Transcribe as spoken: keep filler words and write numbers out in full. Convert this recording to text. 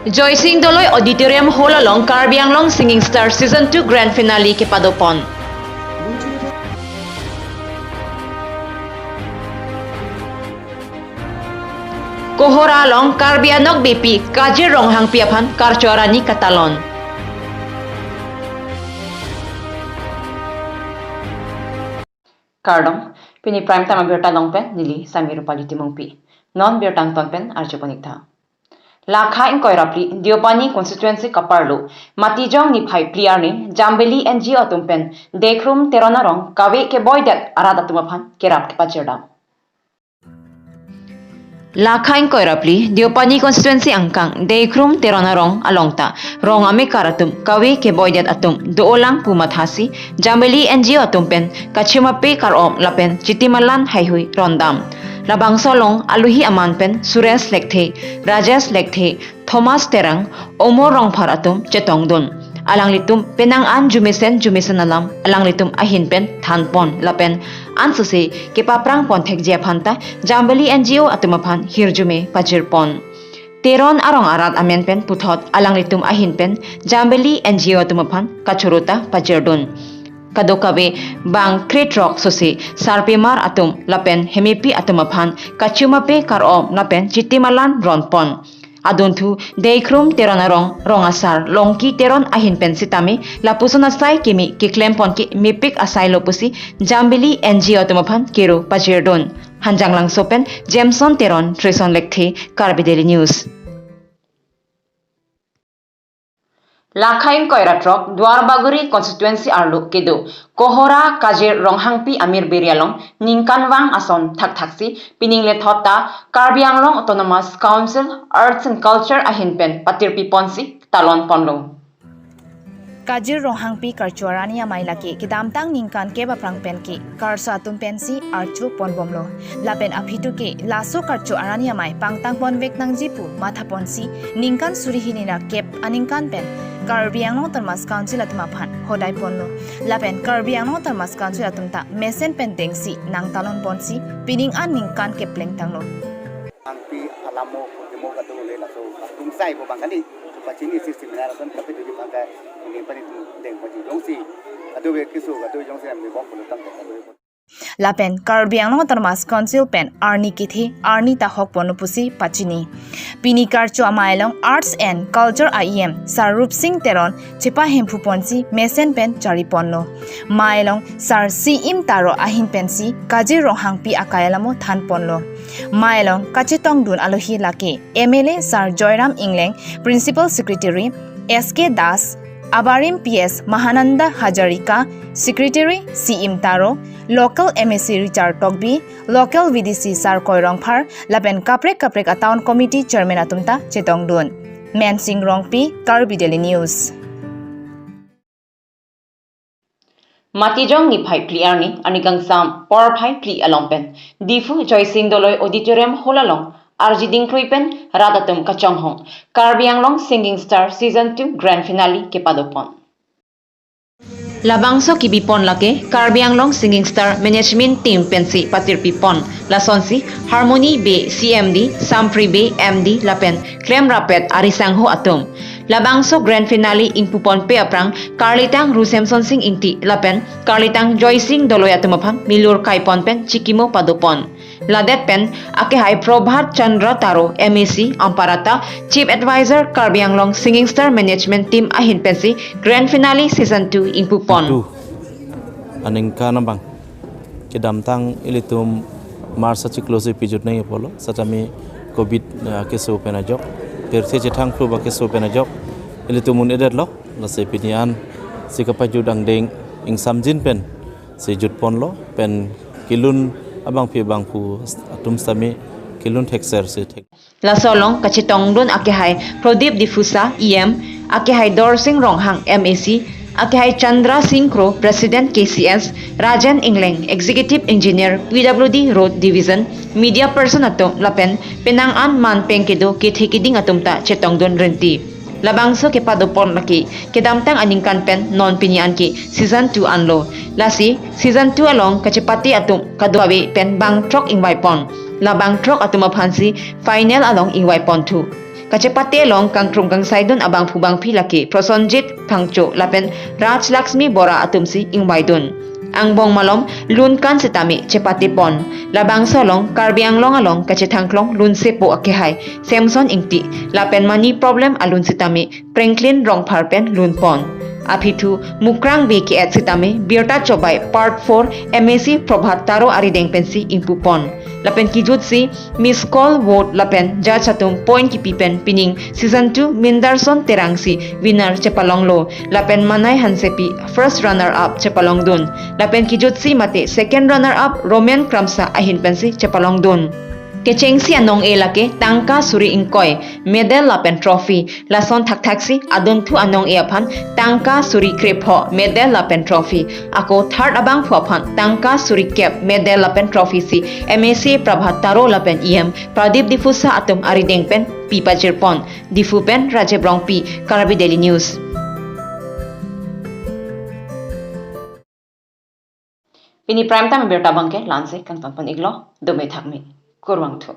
Joysing Doloi Auditorium Hall along Karbi Anglong Singing Star Season two Grand Finale kepadopon. Kohora along Karbi Anokbepi Kajir Ronghangpi aphan karcho arni katalon. Kardom, pini prime time abirta along pen neli Sami Rupali Timungpi. Non birta angton pen arjupon-ik tha. Lakha ingkoi ra phli Deopani constituency kaparlo Matijong niphai phli arni Jambili N G O atum pen Dekrum Teron arong kave keboidet arat atum aphan kerap kepachirdam. Lakha ingkoi ra phli Deopani constituency angkang Dekrum Teron arong along ta rong amekar atum kave keboidet atum do-olang pu mathasi Jambili N G O atum pen kachimape kar-om lapen chitimalan haihui rondam. Labangso along aluhi aman pen Suresh Lekthe, Rajesh Lekthe, Thomas Terang, Omor Rongphar atum chetongdun. Alanglitum penang an jumesen jumesen alam alanglitum ahin pen thanpon lapen ansose kepaprang pon thekji aphan ta Jambili N G O atum aphan hirjume pajirpon. Teron arong arat amen pen puthot alanglitum ahin pen Jambili N G O atum aphan kachoro ta pajirdun. Kadokave bang kre throk sose sarpimar atum lapen hemepi atum aphan kachimape kar-om lapen chitimalan ronpon. Adunthu Dekrum Teron arong rong asar Longki Teron ahin pen sitame lapuson asai kimi keklempon ke mepik asai lo pusi Jambili N G O atum aphan kero pajirdun. Hanjanglangso pen Jameson Teron, Treson Lekthe, Karbi Daily News. Lakha ingkoi ra throk Duarbagori constituency arlo kedo Kohora Kajir Ronghangpi Amir Beri along ningkanvang ason thakthaksi pining lethot ta Karbi Anglong Autonomous Council Arts and Culture ahin pen patirpiponsi talonponlo. Kajir Ronghangpi karcho arni amei lake kedamtang ningkan kep aphrang pen ke karso atum pensi archo ponbomlo. Lapen aphi tu ke laso karcho arni amei pangtang ponvek nangji pu mathaponsi ningkan suri hini ra kep aningkan pen Karbi Anglong Autonomous Council atum aphan hodai ponlo. Lapen Karbi Anglong Autonomous Council atum ta mesen pen dengsi nangtalonponsi pining an ningkan kepleng tanglo. Angpi alamo kemo kado le laso atum sai bo bang kali pachini si seminar ason kape duli bang ka ini pani deng pachi jongsi kado be kisu kado jongsi ami bom pulu tang kado. Lapen Karbi Anglong Autonomous Council pen arni kethe arni ta hokponlo pusi pachini. Pini karcho amei along Arts and Culture a E M Sir Rupsing Teron chepahemphuponsi mesen pen chariponlo. Mei along Sir C Im Taro ahin pensi Kajir Ronghangpi akai alamo thanponlo. Mei along kachetongdun alohi lake M L A Sir Joyram Engleng, Principal Secretary S K Das, Abarim P S Mahananda Hazarika, Secretary C Im Taro, Local M A C Richard Tokbi, Local V D C Sir Koi Rongphar, lapen kaprek kaprek a Town Committee Chairman atum ta chetongdun. Mensing Rongpi, Karbi Daily News. Matijong niphai phli arni, arni kangsam porphai phli along pen Diphu Joysing Doloi Auditorium Hall along arji dingkrui pen rat atum kachonghong Karbi Anglong Singing Star Season two Grand Finale kepadopon. Labangso kebipon lake Karbi Anglong Singing Star Management Team pensi patirpipon. Lasonsi Harmony Bey C M D, Sampri Bey M D lapen klemrappet arisangho atum. Labangso Grand Finale ingpuponpe aphrang karlitang Ru Semsonsing Ingti lapen karlitang Joysing Doloi atum aphan milur kaipon pen chikimo padopon. Ladet pen akehai Prabhat Chandra Taro M A C Amparata, Chief Advisor Karbi Anglong Singing Star Management Team ahin pensi Grand Finale Season two ingpupon. Itu aningkan abang kedamtang ilitum March achiklo si pijut nangji apotlo, setame covid, eh, keso pen ajok, pirthe chethang phlu ba keso pen ajok ilitum un-edetlo. Lasi pini an si kapajut angdeng ingsamjin pen si jutponlo pen kelun abangpi abangphu atum setame kelun thekser si thek. Laso along kachetongdun akehai Pradip Diphusa E M, akehai Dorsing Ronghang M A C, akehai Chandra Sing Kro President K C S, Rajen Engleng Executive Engineer P W D Road Division, media person atum lapen penang an manpeng kedo kethe keding atum ta chetongdun rinti. Labangso kepadopon lake kedamtang aningkan pen non pini an ke Season two anlo. Lasi Season two along kachepate atum kadokave pen bang throk ingvaipon. Labang throk atum aphansi final along ingvaiponthu. Kachepate along kangkrung kangsaidun abangphu bangphi lake Prosenjit Phangcho lapen Raj Laxmi Bora atumsi ingvaidun. Angbong malom lunkan sitame chepatepon. Labangso along Karbi Anglong along kachethangklong lunsepo akehai Samson Ingti lapen money problem alun sitame Franklin Rongphar pen lunpon. Aphi thu Mukrang Bey ke-et sitame birta chobai part four M A C Prabhat Taro arideng pensi ingpupon. Lapen kijutsi miss call vote lapen judge atum point kipi pen pining season two Mindarson Terangsi winner chepalonglo. Lapen Manai Hansepi first runner up chepalongdun. Lapen kijutsi mate second runner up Roman Kramsa ahin pensi chepalongdun. Kechengsi anong-e lake tangka suri ingkoi, medal lapen trophy. Lason thakthaksi adunthu anong-e aphan tangka suri krepho, medal lapen trophy. Ako third abangphu aphan tangka suri kep, medal lapen trophy si M A C Prabhat Taro lapen E M Pradip Diphusa atum arideng pen pi pajirpon. Diphu pen Rajeb Rongpi, Karbi Daily News. Pini prime time abirta abangke la-ansi kangtonpon-iklo, dome thakme. Kurvangthu.